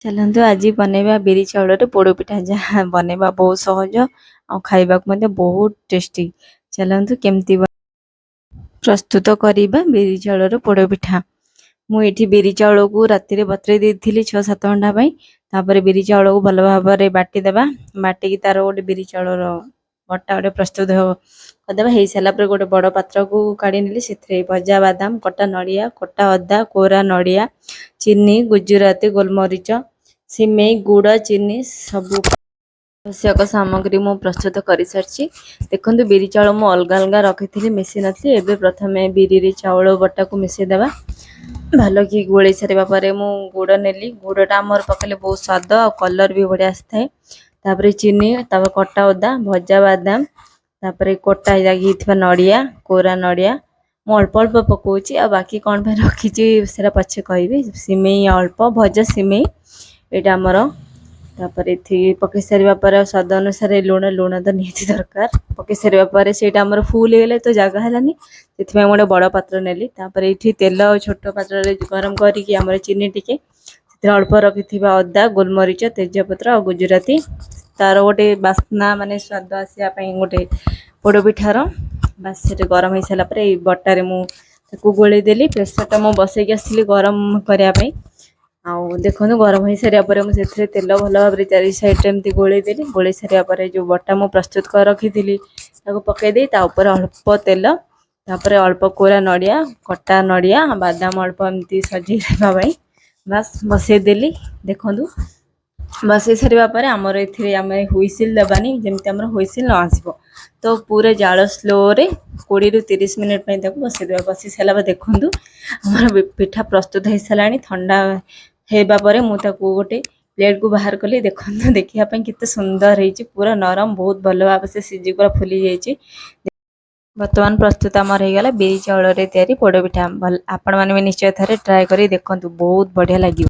ଚାଲନ୍ତୁ, ଆଜି ବନେଇବା ବିରି ଚାଉଳରେ ପୋଡ଼ ପିଠା, ଯାହା ବନେଇବା ବହୁତ ସହଜ ଆଉ ଖାଇବାକୁ ମଧ୍ୟ ବହୁତ ଟେଷ୍ଟି। ଚାଲନ୍ତୁ, କେମିତି ପ୍ରସ୍ତୁତ କରିବା ବିରି ଚାଉଳର ପୋଡ଼ ପିଠା। ମୁଁ ଏଠି ବିରି ଚାଉଳକୁ ରାତିରେ ବତୁରେଇ ଦେଇଥିଲି 6-7 ଘଣ୍ଟା ପାଇଁ। ତାପରେ ବିରି ଚାଉଳକୁ ଭଲ ଭାବରେ ବାଟିଦେବା। ବାଟିକି ତାର ଗୋଟେ ବିରି ଚାଉଳର ବଟା ଗୋଟେ ପ୍ରସ୍ତୁତ କରିଦେବା। ହେଇସାରିଲା ପରେ ଗୋଟେ ବଡ଼ ପାତ୍ରକୁ କାଢ଼ି ନେଲି। ସେଥିରେ ଭଜା ବାଦାମ, କଟା ନଡ଼ିଆ, କଟା ଅଦା, କୋରା ନଡ଼ିଆ, ଚିନି, ଗୁଜୁରାତି, ଗୋଲମରିଚ, ସିମେଇ, ଗୁଡ଼, ଚିନି, ସବୁ ଆବଶ୍ୟକ ସାମଗ୍ରୀ ମୁଁ ପ୍ରସ୍ତୁତ କରିସାରିଛି। ଦେଖନ୍ତୁ, ବିରି ଚାଉଳ ମୁଁ ଅଲଗା ଅଲଗା ରଖିଥିଲି, ମିଶେଇ ନଥିଲି। ଏବେ ପ୍ରଥମେ ବିରିରେ ଚାଉଳ ବଟାକୁ ମିଶେଇ ଦେବା। ଭଲକି ଗୋଳେଇ ସାରିବା ପରେ ମୁଁ ଗୁଡ଼ ନେଲି। ଗୁଡ଼ଟା ଆମର ପକେଇଲେ ବହୁତ ସ୍ୱାଦ ଆଉ କଲର୍ ବି ବଢ଼ିଆ ଆସିଥାଏ। ତାପରେ ଚିନି, ତାପରେ କଟା ଅଦା, ଭଜା ବାଦାମ, ତାପରେ କଟା ହେଇଥିବା ନଡ଼ିଆ, କୋରା ନଡ଼ିଆ। ମୁଁ ଅଳ୍ପ ଅଳ୍ପ ପକାଉଛି ଆଉ ବାକି କ'ଣ ପାଇଁ ରଖିଛି, ସେଟା ପଛେ କହିବି। ସିମେଇ ଅଳ୍ପ, ଭଜା ସିମେଇ ଏଇଟା ଆମର। ତାପରେ ଏଥିକି ପକେଇ ସାରିବା ପରେ ଆଉ ସ୍ୱାଦ ଅନୁସାରେ ଲୁଣ। ଲୁଣ ତ ନିହାତି ଦରକାର। ପକେଇ ସାରିବା ପରେ ସେଇଟା ଆମର ଫୁଲ୍ ହେଇଗଲେ ତ ଜାଗା ହେଲାନି, ସେଥିପାଇଁ ମୁଁ ଗୋଟେ ବଡ଼ ପାତ୍ର ନେଲି। ତାପରେ ଏଇଠି ତେଲ ଛୋଟ ପାତ୍ରରେ ଗରମ କରିକି ଆମର ଚିନି ଟିକେ, ସେଥିରେ ଅଳ୍ପ ରଖିଥିବା ଅଦା, ଗୋଲମରିଚ, ତେଜପତ୍ର ଆଉ ଗୁଜୁରାତି, ତାର ଗୋଟେ ବାସ୍ନା ମାନେ ସ୍ୱାଦ ଆସିବା ପାଇଁ ଗୋଟେ ପୋଡ଼ ପିଠାର। ବାସ୍, ସେଠି ଗରମ ହେଇସାରିଲା ପରେ ଏଇ ବଟାରେ ମୁଁ ତାକୁ ଗୋଳେଇ ଦେଲି। ପ୍ରେସରଟା ମୁଁ ବସେଇକି ଆସିଥିଲି ଗରମ କରିବା ପାଇଁ। ଆଉ ଦେଖନ୍ତୁ, ଗରମ ହେଇସାରିବା ପରେ ମୁଁ ସେଥିରେ ତେଲ ଭଲ ଭାବରେ ଚାରି ସାଇଡ଼ରେ ଏମିତି ଗୋଳେଇ ଦେଲି। ଗୋଳେଇ ସାରିବା ପରେ ଯେଉଁ ବଟା ମୁଁ ପ୍ରସ୍ତୁତ କରି ରଖିଥିଲି, ତାକୁ ପକାଇ ଦେଇ ତା ଉପରେ ଅଳ୍ପ ତେଲ, ତାପରେ ଅଳ୍ପ କୋରା ନଡ଼ିଆ, କଟା ନଡ଼ିଆ, ବାଦାମ ଅଳ୍ପ ଏମିତି ସଜେଇ ଦେବା ପାଇଁ। ବାସ୍, ବସେଇଦେଲି। ଦେଖନ୍ତୁ, ବସେଇ ସାରିବା ପରେ ଆମର ଏଥିରେ ଆମେ ହୁଇସିଲ୍ ଦେବାନି, ଯେମିତି ଆମର ହୁଇସିଲ୍ ନ ଆସିବ। ତ ପୁରା ଜାଳ ସ୍ଲୋରେ 20ରୁ 30 ମିନିଟ୍ ପାଇଁ ତାକୁ ବସେଇଦେବା। ବସେଇ ସାରିଲା ପରେ ଦେଖନ୍ତୁ, ଆମର ପିଠା ପ୍ରସ୍ତୁତ ହେଇସାରିଲାଣି। ଥଣ୍ଡା ହେବା ପରେ ମୁଁ ତାକୁ ଗୋଟେ ପ୍ଲେଟ୍କୁ ବାହାର କଲି। ଦେଖନ୍ତୁ, ଦେଖିବା ପାଇଁ କେତେ ସୁନ୍ଦର ହେଇଛି, ପୁରା ନରମ, ବହୁତ ଭଲ ଭାବେ ସେ ସିଝି ପୁରା ଫୁଲି ଯାଇଛି। ବର୍ତ୍ତମାନ ପ୍ରସ୍ତୁତ ଆମର ହେଇଗଲା ବିରି ଚାଉଳରେ ତିଆରି ପୋଡ଼ ପିଠା। ଭଲ, ଆପଣମାନେ ବି ନିଶ୍ଚୟ ଥରେ ଟ୍ରାଏ କରି ଦେଖନ୍ତୁ, ବହୁତ ବଢ଼ିଆ ଲାଗିବ।